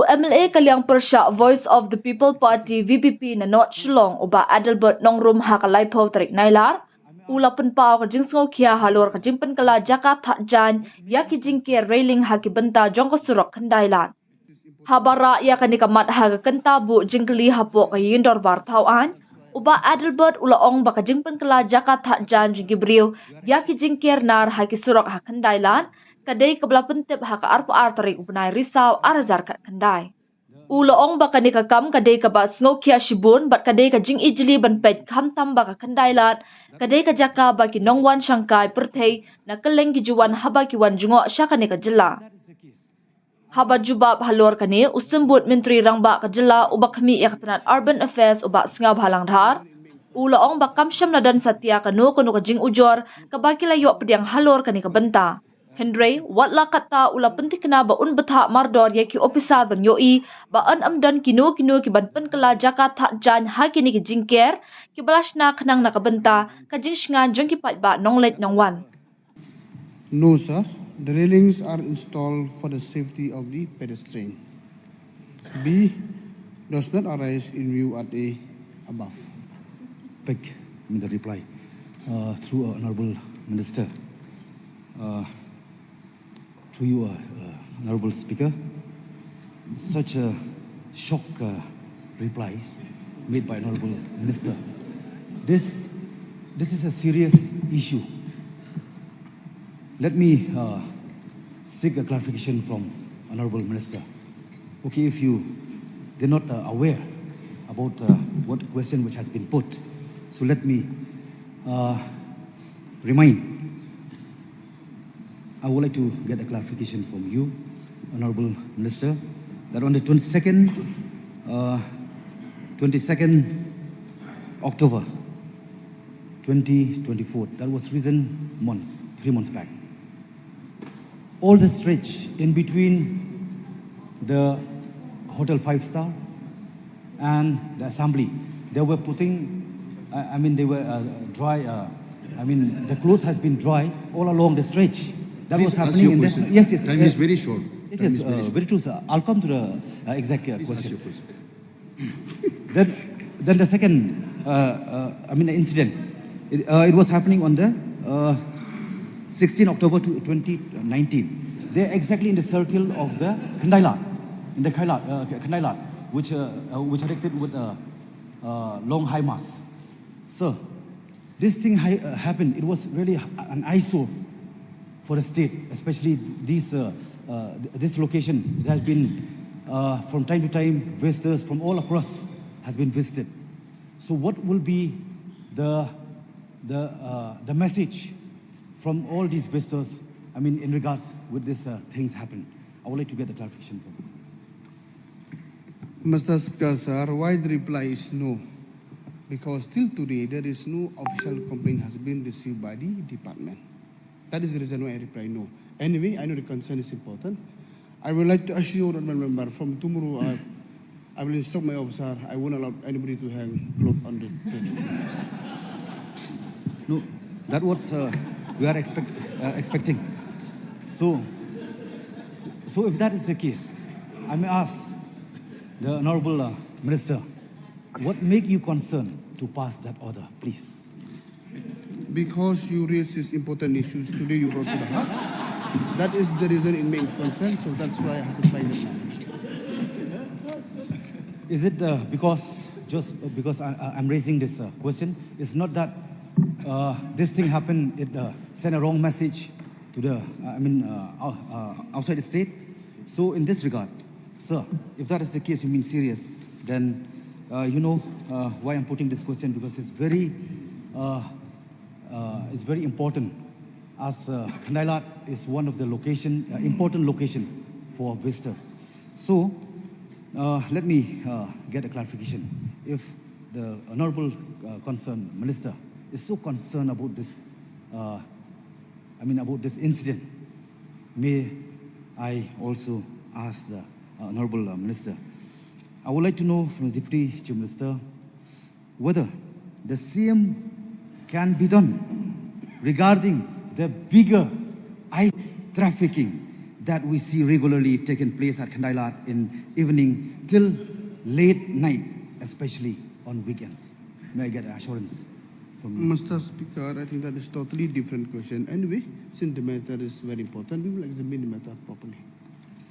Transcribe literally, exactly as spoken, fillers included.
M L A ka liang pyrshah Voice of the People Party, V P P, na North Shillong, u Bah Adelbert Nongrum, ha ka laiphew tarik Nailar, u la pynpaw ka jingsngewkhia halor ka jingpynkylla jaka thad jaiñ ïa ki jingker railing ha ki bynta jong ka surok Khyndai Lad. Haba rah ïa kane ka mat ha ka kynta buh jingkylli hapoh ka ïing dorbar thaw aiñ, u Bah Adelbert u la ong ba ka jingpynkylla jaka thad jaiñ jong ki briew ïa ki jingker nar ha ki surok ha Khyndai Lad ka dei kaba la pyntip ha ka arphew ar tarik u bnai Risaw ar hajar khatkhyndai. U la ong ba kane ka kam ka dei kaba sngewkhia shibun bad ka dei ka jingijli ban peit, khamtam ba ka Khyndai Lad ka dei ka jaka ba ki nongwan shangkai pyrthei na kylleng ki ju wan haba ki wan jngoh sha kane ka jylla. Haba jubab halor kane, u Symbud Myntri Rangbah ka jylla uba khmih ïa ka tnat Urban Affairs, u Bah Sniawbhalang Dhar, u la ong ba kam shym la don satia kano kano ka jingujor kaba ki la ïoh pdiang halor kane ka bynta. Hynrei wat la katta, u la pynthikna ba un bthah mardor ïa ki ophisar ban ïohi ba yn ym don kino kino ki ban pynkylla jaka thad jaiñ ha kine ki jingker kiba la shna khnang na ka bynta ka jingshngaiñ jong ki paidbah nongleit nongwan. No, sir. The railings are installed for the safety of the pedestrian. B, does not arise in view at A above. Beg, I mean the reply, uh, through, uh, Honorable Minister. Uh, to you, uh, uh, Honorable Speaker, such a shock, uh, reply made by Honorable Minister. This, this is a serious issue. Let me, uh, seek a clarification from Honorable Minister. Okay, if you, they're not, uh, aware about, uh, what question which has been put, so let me, uh, remind. I would like to get a clarification from you, Honorable Minister, that on the twenty-second, uh, twenty-second October twenty twenty-four, that was recent months, three months back, all the stretch in between the Hotel Five Star and the Assembly. They were putting, I, I mean, they were, uh, dry, uh, I mean, the clothes has been dry all along the stretch. That Please was ask happening your in question. The, yes, yes. Time uh, is very short. Yes, Time yes, is very uh, short. Very true, sir. I'll come to the, uh, exact, uh, Please ask question. Your question. Then, then the second, uh, uh, I mean, incident. It, uh, it was happening on the, uh, sixteenth October to twenty nineteen. They're exactly in the circle of the Khyndai Lad, in the Khyndai Lad, uh, Khyndai Lad, which, uh, uh, which erected with a, uh, long high mast. So, this thing ha- uh, happened. It was really an eyesore for the state, especially th- these, uh, uh, th- this location. It has been, uh, from time to time, visitors from all across has been visited. So, what will be the the uh, the message from all these visitors? I mean, in regards with this, uh, things happen, I would like to get the clarification from you. Mister Speaker, sir, why the reply is no? Because till today, there is no official complaint has been received by the department. That is the reason why I reply no. Anyway, I know the concern is important. I would like to assure the member from tomorrow, uh, I will instruct my officer, I won't allow anybody to hang cloth on the, the No, that was, uh, we are expect, uh, expecting. So, so, so if that is the case, I may ask the Honorable, uh, Minister, what make you concerned to pass that order, please? Because you raise these important issues today, you brought to the house. That is the reason it made concern, so that's why I have to find it now. Is it, uh, because, just because I, I- I'm raising this, uh, question, it's not that, uh, this thing happened, it, uh, sent a wrong message to the, uh, I mean, uh, out- uh, outside the state. So in this regard, sir, if that is the case, you mean serious, then, uh, you know, uh, why I'm putting this question, because it's very, uh, uh, it's very important, as, uh, Khyndai Lad is one of the location, uh, important location for visitors. So, uh, let me, uh, get a clarification. If the Honorable, uh, Concerned Minister is so concerned about this, uh, I mean, about this incident, may I also ask the, uh, Honorable, uh, Minister? I would like to know from the Deputy Chief Minister whether the same can be done regarding the bigger eye trafficking that we see regularly taking place at Khyndai Lad in evening till late night, especially on weekends? May I get assurance from you? Mister Speaker, I think that is totally different question. Anyway, since the matter is very important, we will examine the matter properly.